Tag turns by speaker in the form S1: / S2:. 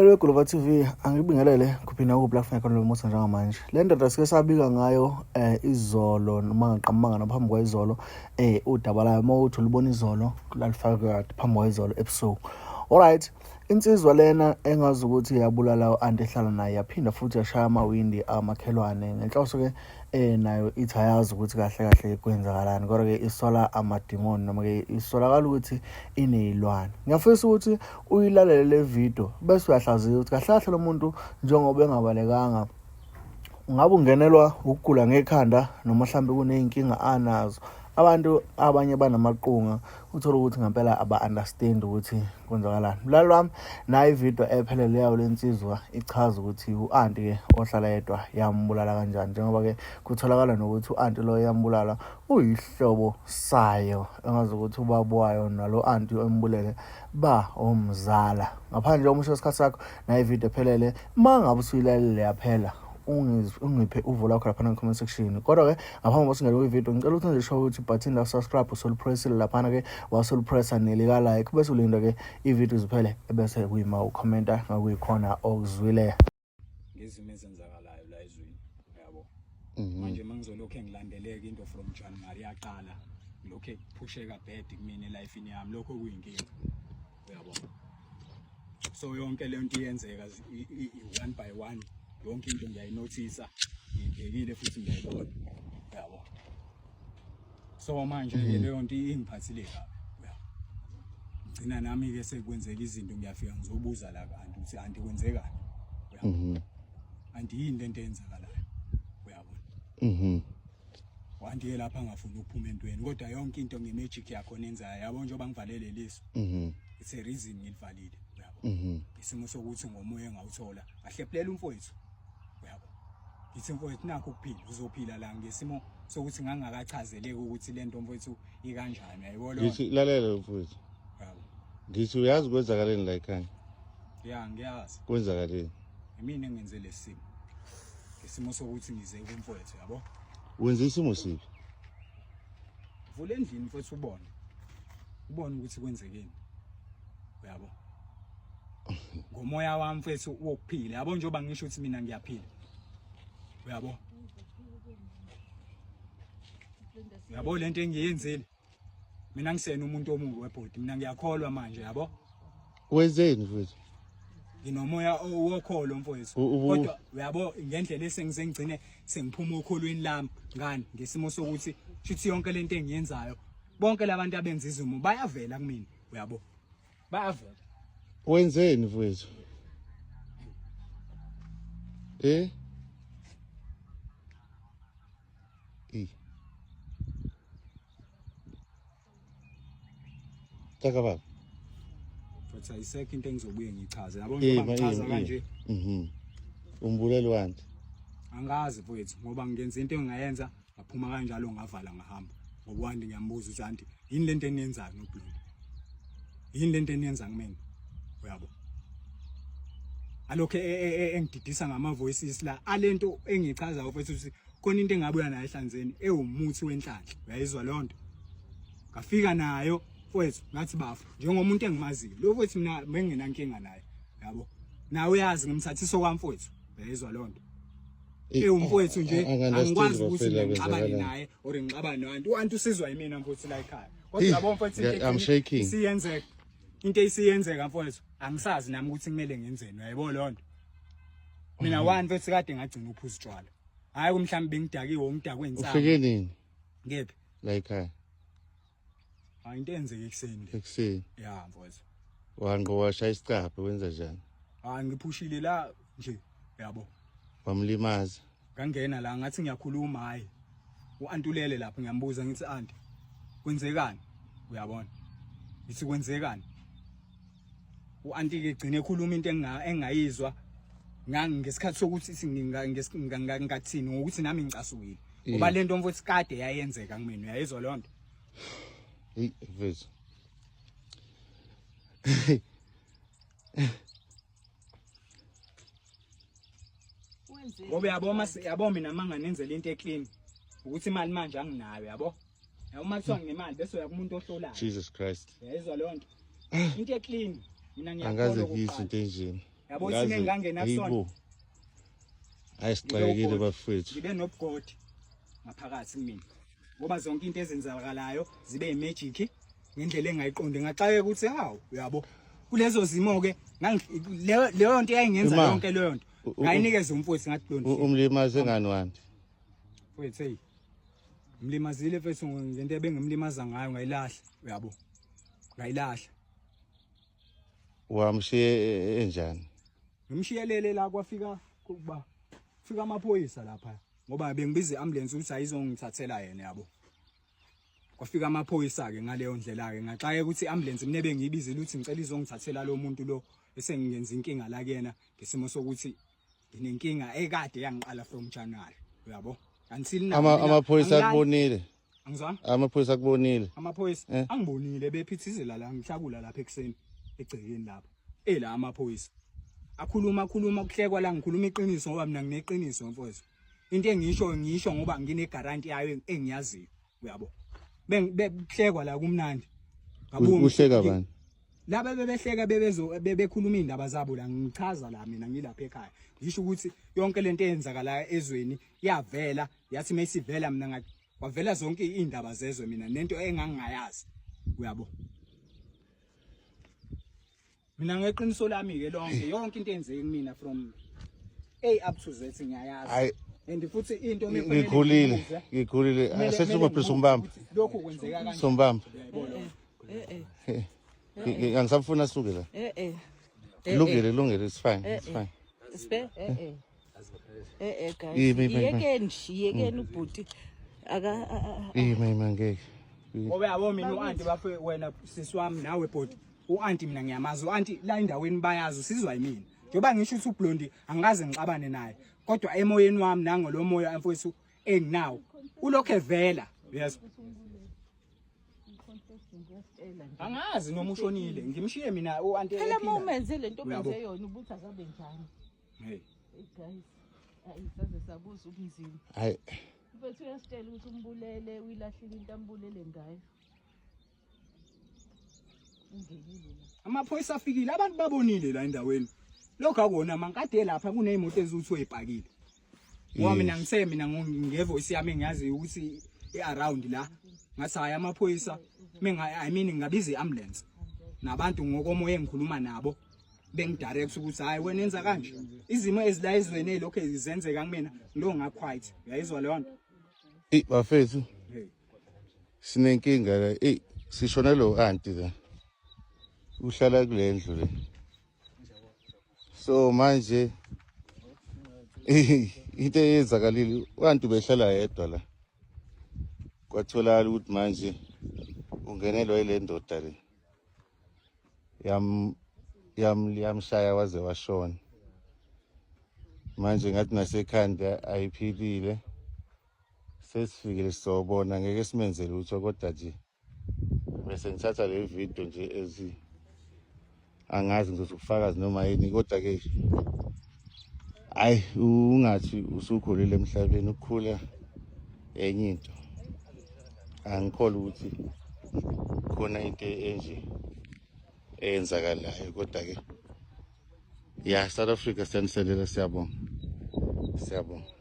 S1: Mlaleli weGuluva TV, angikubingelele kuphi nakuphi la kufuneka khona lo musa njengamanje. Le ndoda sike sabika ngayo izolo noma ngaqamanga naphambi kwayizolo udaba layo uma uthi ulibona izolo lalifaka kade phambi kwayizolo ebusuku. Alright, insizwa lena engazi ukuthi yabulala u-anti ehlala naye yaphinda futhi yashaya amawindi amakhelwane ngenhloso ke nayo ithi ayazi ukuthi kahle kahle kwenzakalani kodwa ke isola amadimoni noma ke isolakala ukuthi ineyilwane. Ngiyafisa ukuthi uyilalele le video bese uyahlaziya ukuthi kahle kahle lo muntu njengoba engabalekanga ngabe ungenelwa ukugula ngekhanda noma mhlambe kuney'nkinga anazo. Abantu abanye banamaqunga uthole ukuthi ngempela aba-understand ukuthi kwenzakalani. Mlaleli wami, nayo ividiyo ephelele yayo le nsizwa ichaza ukuthi u-anti-ke ohlala yedwa yambulala kanjani, njengoba-ke kutholakala nokuthi u-anti lo yambulala uyihlobo sayo engazi ukuthi ubaba wayo nalo anti embulele ba omzala. Ngaphandle komusho isikhathi sakho, nayo ividiyo ephelele uma ngabe usuyilalele yaphela ungiphe uvo lwakho laphana comment section. Kodwa-ke ngaphambi kokuba singene kwividiyo, ngicela ukuthi nje sho ukuthi button la subscribe usulipressile laphana-ke, wasulipressa nelika-like, bese ulinda-ke ividiyo ziphele ebese kuyima ukhomenta ngakuyikhona okuzwile.
S2: Ngezimo ezenzakalayo la ezweni, uyabo. Manje mangizolokhu ngilandeleka into from January yaqala, lokho ekuphusheka bad kumina elifini yami, lokho kuyinkinga, uyabo. So yonke le nto iyenzeka one by one, yonke into ngiyayinothisa, ngiyibhekile futhi ngiyayibona, uyabo. So manje ke leyo nto ingiphathile kabi, uyabo. Ngigcina nami ke sekwenzeka izinto, ngiyafika ngizobuza la kanti ukuthi anti kwenzekani, uyabo. Anti yini lento eyenzakalayo, uyabona. Wanti ke lapha angafuni ukuphuma entweni, kodwa yonke into nge-magic yakho nenzayo, yabo, njengoba ngivalele liso. It's a reason ngilivalile, uyabo. Isimo sokuthi ngomoya engawuthola ngahlephulela umfowethu, uyabo. Ngithi mfowethu nakho ukuphila, uzophila la ngesimo sokuthi ngangakachazeleki ukuthi lento mfowethu ikanjani, uyayibona.
S3: Ngithi lalela mfowethu.
S2: Yabo.
S3: Ngithi uyazi kwenzakaleni la ekhaya?
S2: Ya, ngiyazi.
S3: Kwenzakaleni?
S2: Imina engenze lesimo. Isimo sokuthi ngize kumfowethu, yabo.
S3: Wenze isimo siphi?
S2: Vula endlini mfowethu ubone. Ubone ukuthi kwenzekeni. Uyabo? Ngomoya wami mfowethu wokuphila, yabo, njengoba ngisho ukuthi mina ngiyaphila. Uyabo? Uyabo lento engiyenzile? Mina ngisena umuntu omubi webhodi, mina ngiyakholwa manje, yabo.
S3: Wenzeni mfowethu?
S2: Nginomoya wokholo mfowethu. Kodwa uyabo ngendlela esengize ngigcine sengiphuma okholweni lami ngani ngesimo sokuthi shuthi yonke lento engiyenzayo, bonke labantu abenza izimo bayavela kumina, uyabo, bayavela.
S3: Wenzeni mfowethu? Eh? Eh. Taka baba.
S2: Futhi ayisekho into engizobuye ngiyichaze, yabo, njengoba ngichaza kanje.
S3: Umbuleli wanti.
S2: Angazi mfowethu, ngoba ngenza into engingayenza, ngaphuma kanjalo ngavala ngahamba. Ngoba wandi ngiyambuza ukuthi anti yini lento eniyenzayo noBlue? Yini lento eniyenza kumina? Uyabo? Alokho engididisa ngama voices la alento engichazayo mfowethu ukuthi khona into engabuya nayo ehlanzeni ewumuthi wenhlanhla. Uyayizwa leyo nto? Ngafika nayo mfowethu, ngathi bafu njengomuntu engimaziyo lo mfowethu, mina bengingenankinga naye, yabo. Nawe uyazi ngimthathiso kwami mfowethu, uyayizwa leyo nto? Ewumfowethu nje, angikwazi ukuthi ngixabane naye or ngixabane no-anti. U-anti usizwa yimina mfowethu la ekhaya, kodwa yabo mfowethu
S3: I'm shaking.
S2: Isiyenzeka into esiyenzeka mfowethu, angisazi nami ukuthi kumele ngenzeni, uyayibona leyo nto? Mina one mfowethu kade ngagcina uphuza utshwala, hhayi mhlawumbe bengidakiwe, ngidakwe insangu.
S3: Ufike nini
S2: Ngephi?
S3: La ekhaya.
S2: Hayi, into eyenzeke ekuseni le.
S3: Ekuseni.
S2: Ya mfowethu.
S3: Wanqo washaya isicabha, wenza njani?
S2: Hayi, ngiphushile la nje, yabo.
S3: Wamlimaza.
S2: Ngangena la ngathi ngiyakhuluma, hayi u-antulele lapho, ngiyambuza ngithi anti kwenzekani, uyabona, ngithi kwenzekani. U-anti ke gcine ekhuluma into engingayizwa ngesikhathi sokuthi ngathini, ngokuthi nami ngicasukile ngoba lento mfowethu kade yayenzeka kumina, uyayizwa leyo nto?
S3: Hey mfethu.
S2: Ngoba yabo mase yabo mina manganenzela into eclean ukuthi imali manje anginayo, yabo. Yabo uma kuthiwa nginemali bese uya kumuntu ohlolayo.
S3: Jesus Christ.
S2: Uyayizwa leyo nto? Into eclean mina
S3: Angaze
S2: ngiyakholwa
S3: ngizwe into enjena.
S2: Yabo isimo engangena kusona.
S3: Hayi sixakekile bafethu.
S2: Ngibe nobugodi ngaphakathi kumina. Ngoba zonke into ezenzakalayo zibe imagic ngendlela engayiqondi ngaxakeka ukuthi hawu uyabo. Kulezo zimo ke leyo nto eyayingenza yonke leyo nto. Ngayinikeza umfowethu ngathi lo
S3: Umlimaze ngani wandi?
S2: Mfowethu hey. Ngimlimazile mfethu ngento ebengimlimaza ngayo ngayilahla uyabo. Ngayilahla.
S3: Wamshiye enjani?
S2: Ngimshiyelele la kwafika kuba fika amaphoyisa lapha ngoba bengibiza iambulance ukuthi ayizongithathela yena yabo. Kwafika amaphoyisa ke ngaleyo ndlela ke ngaxake ukuthi iambulance mina bengiyibizile ukuthi ngicela izongithathela lo muntu lo esengingenza inkinga la kuyena ngesimo sokuthi nginenkinga ekade yangiqala from January uyabo until
S3: now amaphoyisa akubonile
S2: angizwanga
S3: amaphoyisa akubonile
S2: amaphoyisa eh. angibonile bephithizela la ngihlakula lapha ekuseni egcekeni lapha ela amaphoyisa akhuluma akhuluma kuhlekwa la ngikhuluma iqiniso ngoba mina ngineqiniso mfowethu into engisho ngisho ngoba ngine guarantee yayo engiyaziyo uyabo bekuhlekwa la kumnandi
S3: kuhleka bani
S2: laba bebehleka bebezo bebekhuluma indaba zabo la ngichaza la mina ngilapha ekhaya ngisho ukuthi yonke lento eyenzakalayo ezweni yavela yathi mayisivela mina kwavela zonke indaba zezwe mina nento engangingayazi uyabo mina ngeqiniso lami ke lonke yonke into eyenzeke kumina from A up to Z ngiyayazi and futhi into
S3: ngikhulile ngikhulile asethi ungaphi sombamba
S2: lokhu kwenzeka kanje
S3: sombamba eh eh angisafuna asuke la
S4: eh eh
S3: lungile lungile it's fine it's fine
S4: Sbe eh eh eh eh guys yekeni nje yekeni ubhuti aka
S3: ima ima ngeke
S2: ngoba yabo mina u-anti bafe wena sisi wami nawe bhuti u-anti mina ngiyamazi u-anti la endaweni bayazi usizwa yimina njengoba ngisho ukuthi ublondi angikaze ngixabane naye kodwa emoyeni wami nangolo moya mfowethu enginawo ulokhu evela yes angazi noma ushonile ngimshiye mina u-anti
S4: phela uma umenze le nto omenze yona ubuthi akabe njani
S2: hey
S4: guys ayi saze sabuza ubunzima
S3: hayi
S4: mfethu uyasitshela ukuthi umbulele uyilahlile into ambulele ngayo
S2: Amaphoyisa afikile abantu babonile la endaweni. Lokho akuwona mankade lapha kunezimoto eziwuthi uyipakile. Ngoba mina ngithe mina ngevoice yami engiyazi ukuthi i-around la ngathi hayi amaphoyisa menga I mean ngabiza i-ambulance nabantu ngokomoya engikhuluma nabo bengidirect ukuthi hayi wena enza kanje izimo ezila ezweni ezilokhu zenzeka kumina ngilo ngaquiet uyayizwa leyo nto
S3: Ey bafethu Sinenkinga la. Ey sishonelwe u-anti la. Uhlala kule ndlu le. So manje into eyenzakalile u-anti ubehlala yedwa la. Kwatholakala ukuthi manje ungenelwa yile ndoda le. Yam yam yamshaya waze washona. Manje ngathi nasekhanda ayiphilile. Sesifikile sizobona ngeke simenze lutho kodwa nje bese ngithatha le video nje ezi angazi ngizothi ubufakazi noma yini kodwa ke hayi ungathi usukhulile emhlabeni ukukhula enye into angikholwa ukuthi khona into enje eyenzakalayo kodwa ke ya South Africa siyanisendela siyabonga siyabonga.